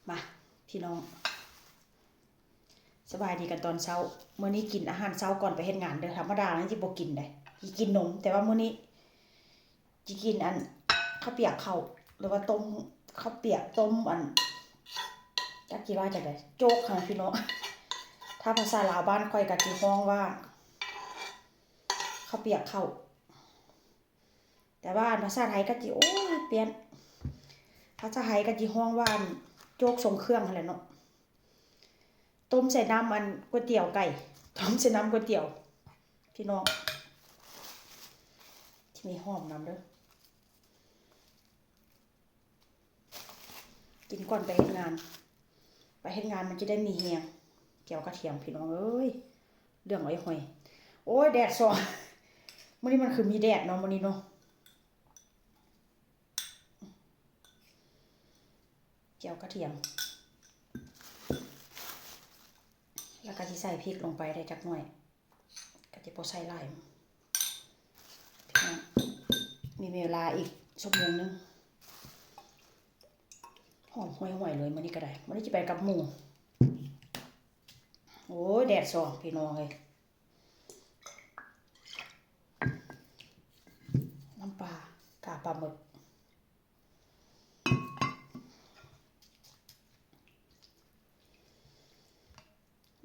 ມາ ພີ່ນ້ອງ ສະບາຍດີກັນຕອນເຊົ້າ. ມື້ນີ້ກິນອາຫານເຊົ້າກ່ອນໄປເຮັດງານເດີ້. ທຳມະດານີ້ຊິບໍ່ກິນເດ້ ຊິກິນນົມ, ແຕ່ວ່າມື້ນີ້ຊິກິນອັນ ເຂົ້າປຽກເຂົ້າ ຫຼືວ່າຕົ້ມເຂົ້າປຽກ ຕົ້ມອັນ ຈັກຊິວ່າຈັ່ງໃດ ໂຈກຫັ້ນນະພີ່ນ້ອງ. ຖ້າພາສາລາວບ້ານຂ້ອຍກໍຊິຮ້ອງວ່າ ເຂົ້າປຽກເຂົ້າ ແຕ່ວ່າອັນພາສາໄທກໍຊິ ໂອ້ຍ ປ່ຽນ ພາສາໄທກໍຊິຮ້ອງວ່າ ອັນ ໂຈກຊົງເຄື່ອງຫັ້ນແຫຼະເນາະ. ຕົ້ມໃສ່ນ້ຳອັນກ໋ວຍຕຽວໄກ່ ຕົ້ມໃສ່ນ້ຳກ໋ວຍຕຽວ ພີ່ນ້ອງ ທີ່ມີຫອມນຳເດີ້. ກິນກ່ອນໄປເຮັດງານ ໄປເຮັດງານມັນຈະໄດ້ມີແຮງ. ແຈ່ວກະທຽມ ພີ່ນ້ອງເອີຍ ເຫຼືອງອ້ອຍຫອຍ. ໂອ້ຍ ແດດສ່ອງ ມື້ນີ້ມັນຄືມີແດດເນາະ ມື້ນີ້ເນາະ. ແຈ່ວກະທຽມ ແລ້ວກໍຊິໃສ່ພິກລົງໄປໄດ້ຈັກໜ້ອຍ. ກໍຈະບໍ່ໃສ່ຫຼາຍ ມີເວລາອີກຊົ່ວໂມງໜຶ່ງ. ຫອມຫວຍໆເລີຍ ມື້ນີ້ກໍໄດ້ ມື້ນີ້ຈະໄປກັບໝູ່. ໂອ້ຍ ແດດສ່ອງ ພີ່ນ້ອງເອີຍ. ນ້ຳປາ ກາປາໝຶກ.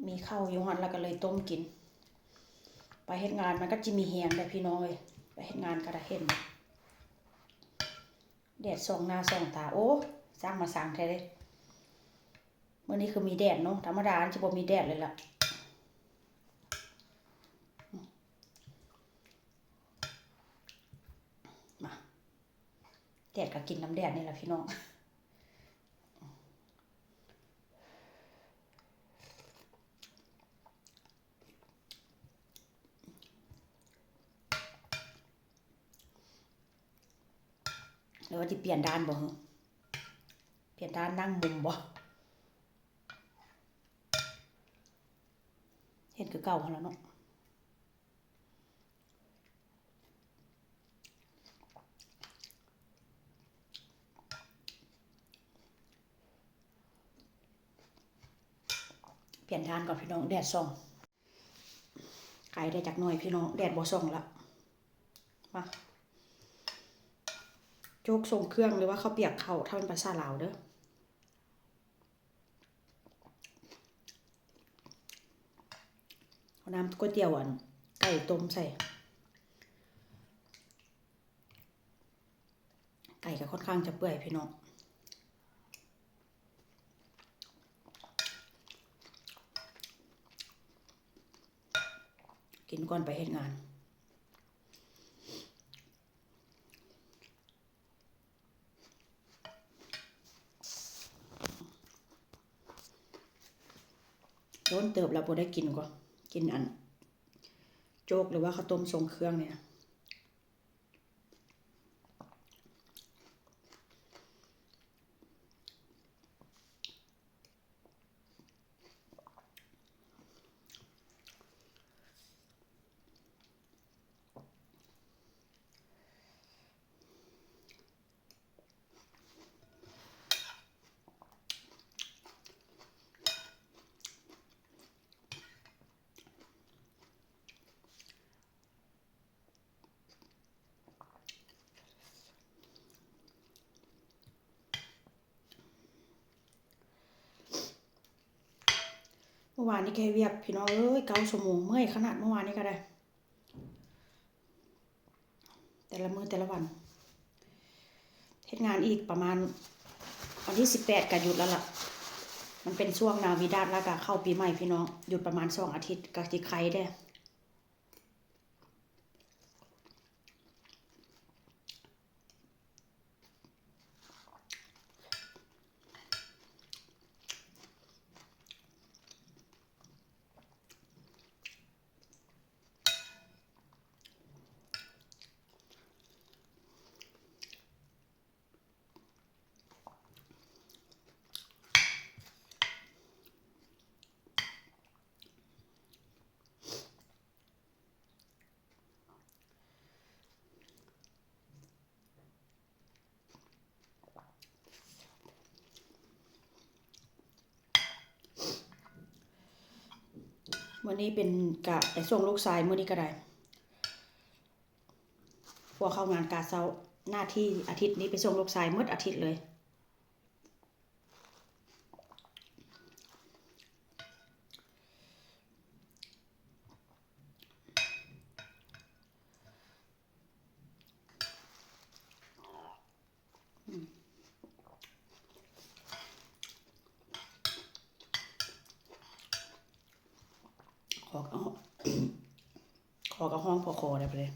ມີເຂົ້າຢູ່ຫັ້ນ ແລ້ວກໍເລີຍຕົ້ມກິນ. ໄປເຮັດງານມັນກໍຊິມີແຮງແຫຼະ ພີ່ນ້ອງເອີຍ. ໄປເຮັດງານກໍໄດ້ເຫັນແດດສ່ອງໜ້າສ່ອງຕາ. ໂອ້ ຊ່າງມາຊ່າງແທ້ເດ້. ມື້ນີ້ຄືມີແດດເນາະ ທຳມະດາມັນຊິບໍ່ມີແດດເລີຍລະ. ມາ ແດດກໍກິນນຳແດດນີ້ລະ ພີ່ນ້ອງ. ຫຼືວ່າຊິປ່ຽນດ້ານບໍ່ຫື? ປ່ຽນດ້ານນັ່ງມຸມບໍ່? ເຮັດຄືເກົ່າຫັ້ນລະເນາະ. ປ່ຽນດ້ານກ່ອນ ພີ່ນ້ອງ ແດດສ່ອງ. ໄກໄດ້ຈັກໜ້ອຍ ພີ່ນ້ອງ ແດດບໍ່ສ່ອງລະ. ມາ ໂຈກຊົງເຄື່ອງ ຫຼືວ່າເຂົ້າປຽກເຂົ້າ ຖ້າເປັນພາສາລາວເດີ້. ເອົານ້ຳກ໋ວຍຕຽວອັນໄກ່ຕົ້ມໃສ່. ໄກ່ກໍຄ່ອນຂ້າງຈະເປື່ອຍ ພີ່ນ້ອງ. ກິນກ່ອນໄປເຮັດງານ. ດົນເຕີບແລ້ວບໍ່ໄດ້ກິນກໍ ກິນອັນໂຈກ ຫຼືວ່າເຂົ້າຕົ້ມຊົງເຄື່ອງນີ້ນະ. ເມື່ອວານນີ້ກໍເຮັດວຽກ ພີ່ນ້ອງເອີຍ ເກົ້າຊົ່ວໂມງ ເມື່ອຍຂະໜາດເມື່ອວານນີ້ກໍໄດ້. ແຕ່ລະມື້ແຕ່ລະວັນ ເຮັດງານອີກປະມານ ວັນທີສິບແປດກໍຢຸດແລ້ວລະ. ມັນເປັນຊ່ວງນາວິດາດ ແລ້ວກໍເຂົ້າປີໃໝ່ ພີ່ນ້ອງ ຢຸດປະມານສອງອາທິດ ກໍຊິໄຄແດ່. ເ ມື້ນີ້ເປັນກະໄປສົ່ງລູກຊາຍ ມື້ນີ້ກະໄດ້ ຜົວເຂົ້າງານກະເຊົ້າ ໜ້າທີ່ອາທິດນີ້ໄປສົ່ງລູກຊາຍໝົດອາທິດເລີຍ. ຂໍກະ ຂໍກະຮ້ອງພໍຂໍໄດ້ປະເດ.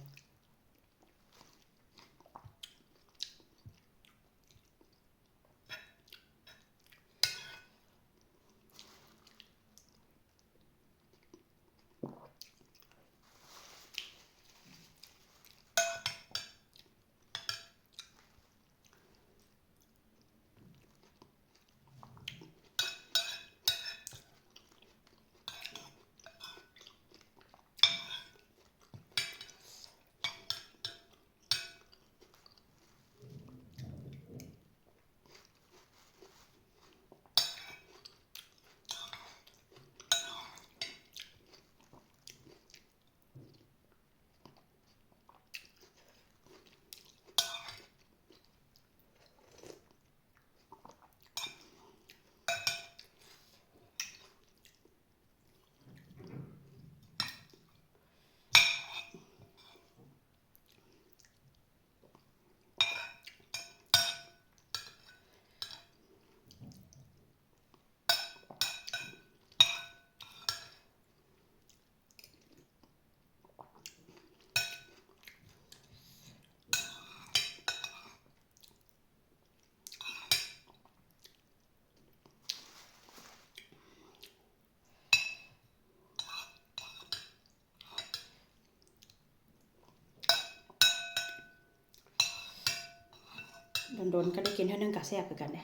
ດົນໆ ກະໄດ້ກິນເທື່ອໜຶ່ງກະແຊບຄືກັນເດ້.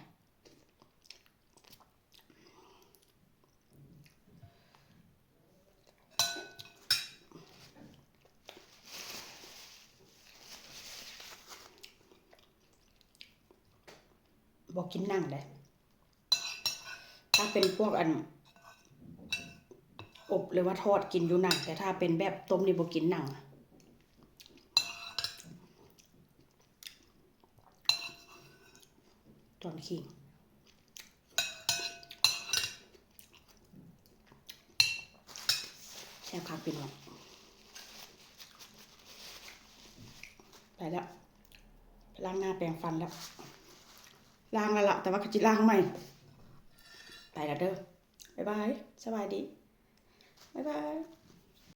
ບໍ່ກິນໜັງເດ້. ຖ້າເປັນພວກອັນອົບ ຫຼືວ່າທອດ ກິນຢູ່ໜັງ, ແຕ່ຖ້າເປັນແບບຕົ້ມນີ້ບໍ່ກິນໜັງ. ຕອນຄີງ ແຊບຄັກພີ່ນ້ອງ. ໄປແລ້ວ ໄປລ້າງໜ້າແປງຟັນແລ້ວ. ລ້າງແລ້ວລະ ແຕ່ວ່າກະຊິລ້າງໃໝ່. ໄປແລ້ວເດີ. ບາຍບາຍ. ສະບາຍດີ. ບາຍບາຍ.